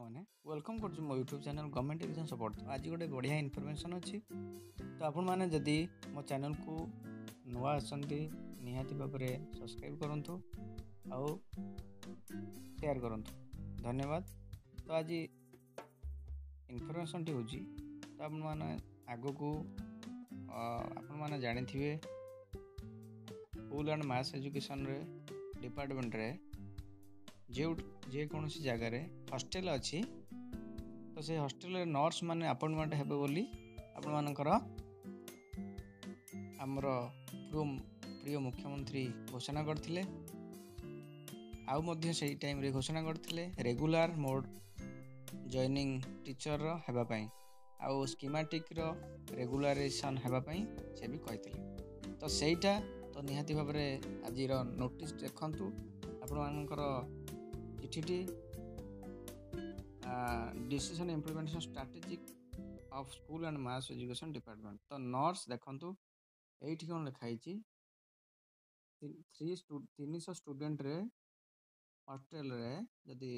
ସାଙ୍ଗମାନେ, welcome କରୁଛି ମୋ YouTube channel government education support. ଆଜି ଗୋଟେ ବଢ଼ିଆ ଇନଫର୍ମେସନ୍ ଅଛି। ତ ଆପଣମାନେ ଯଦି ମୋ ଚ୍ୟାନେଲ୍କୁ ନୂଆ ଆସନ୍ତି, ନିହାତି ଭାବରେ ସବସ୍କ୍ରାଇବ୍ କରନ୍ତୁ ଆଉ ସେୟାର କରନ୍ତୁ। ଧନ୍ୟବାଦ। ତ ଆଜି ଇନଫର୍ମେସନ୍ଟି ହେଉଛି, ତ ଆପଣମାନେ ଆଗକୁ ଆପଣମାନେ ଜାଣିଥିବେ, ସ୍କୁଲ୍ ଆଣ୍ଡ ମାସ୍ ଏଜୁକେସନ୍ରେ ଡିପାର୍ଟମେଣ୍ଟରେ ଯେଉଁ ଯେକୌଣସି ଜାଗାରେ ହଷ୍ଟେଲ୍ ଅଛି, ତ ସେଇ ହଷ୍ଟେଲରେ ନର୍ସ ମାନେ ଆପଏଣ୍ଟମେଣ୍ଟ ହେବେ ବୋଲି ଆପଣମାନଙ୍କର ଆମର ପ୍ରିୟ ମୁଖ୍ୟମନ୍ତ୍ରୀ ଘୋଷଣା କରିଥିଲେ। ଆଉ ମଧ୍ୟ ସେଇ ଟାଇମ୍ରେ ଘୋଷଣା କରିଥିଲେ ରେଗୁଲାର ମୋଡ଼ ଜଏନିଂ ଟିଚର୍ର ହେବା ପାଇଁ ଆଉ ସ୍କିମାଟିକ୍ର ରେଗୁଲାରାଇଜେସନ୍ ହେବା ପାଇଁ ସେ ବି କହିଥିଲେ। ତ ସେଇଟା ତ ନିହାତି ଭାବରେ ଆଜିର ନୋଟିସ୍ ଦେଖନ୍ତୁ ଆପଣମାନଙ୍କର ଚିଠିଟି, decision implementation strategic of school and mass education department. ତ ନର୍ସ ଦେଖନ୍ତୁ, ଏଇଠି କ'ଣ ଲେଖା ହେଇଛି? 300 ଷ୍ଟୁଡେଣ୍ଟରେ ହଷ୍ଟେଲରେ ଯଦି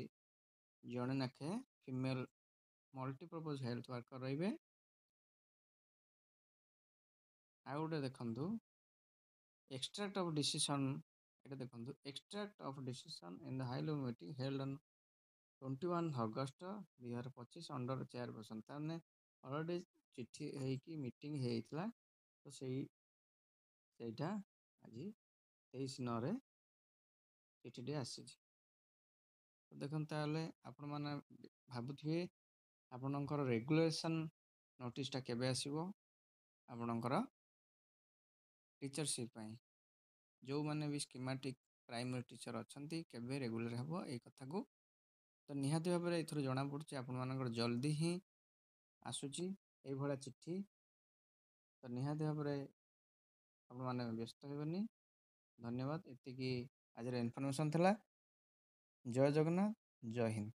ଜଣେ ନାଖେ ଫିମେଲ୍ ମଲ୍ଟିପର୍ପଜ୍ ହେଲ୍ଥ ୱାର୍କର ରହିବେ। ଆଉ ଗୋଟେ ଦେଖନ୍ତୁ, ଏକ୍ସଟ୍ରାକ୍ଟ ଅଫ୍ ଡିସିସନ୍। ଏଇଟା ଦେଖନ୍ତୁ, extract of decision in the high level meeting held on 21 August 2025 under chairperson. ତାମାନେ ଅଲରେଡ଼ି ଚିଠି ହେଇକି ମିଟିଂ ହେଇଯାଇଥିଲା। ତ ସେଇଟା ଆଜି 23/9ରେ ଚିଠିଟି ଆସିଛି। ଦେଖନ୍ତୁ, ତାହେଲେ ଆପଣମାନେ ଭାବୁଥିବେ ଆପଣଙ୍କର ରେଗୁଲେସନ୍ ନୋଟିସ୍ଟା କେବେ ଆସିବ ଆପଣଙ୍କର ଟିଚରସିପ୍ ପାଇଁ, ଯେଉଁମାନେ ବି ସ୍କିମାଟିକ୍ ପ୍ରାଇମେରୀ ଟିଚର୍ ଅଛନ୍ତି, କେବେ ରେଗୁଲାର ହେବ ଏଇ କଥାକୁ। ତ ନିହାତି ଭାବରେ ଏଥିରୁ ଜଣାପଡ଼ୁଛି ଆପଣମାନଙ୍କର ଜଲ୍ଦି ହିଁ ଆସୁଛି ଏଇଭଳିଆ ଚିଠି। ତ ନିହାତି ଭାବରେ ଆପଣମାନେ ବ୍ୟସ୍ତ ହେବେନି। ଧନ୍ୟବାଦ। ଏତିକି ଆଜିର ଇନଫର୍ମେସନ୍ ଥିଲା। ଜୟ ଜଗନ୍ନାଥ, ଜୟ ହିନ୍ଦ।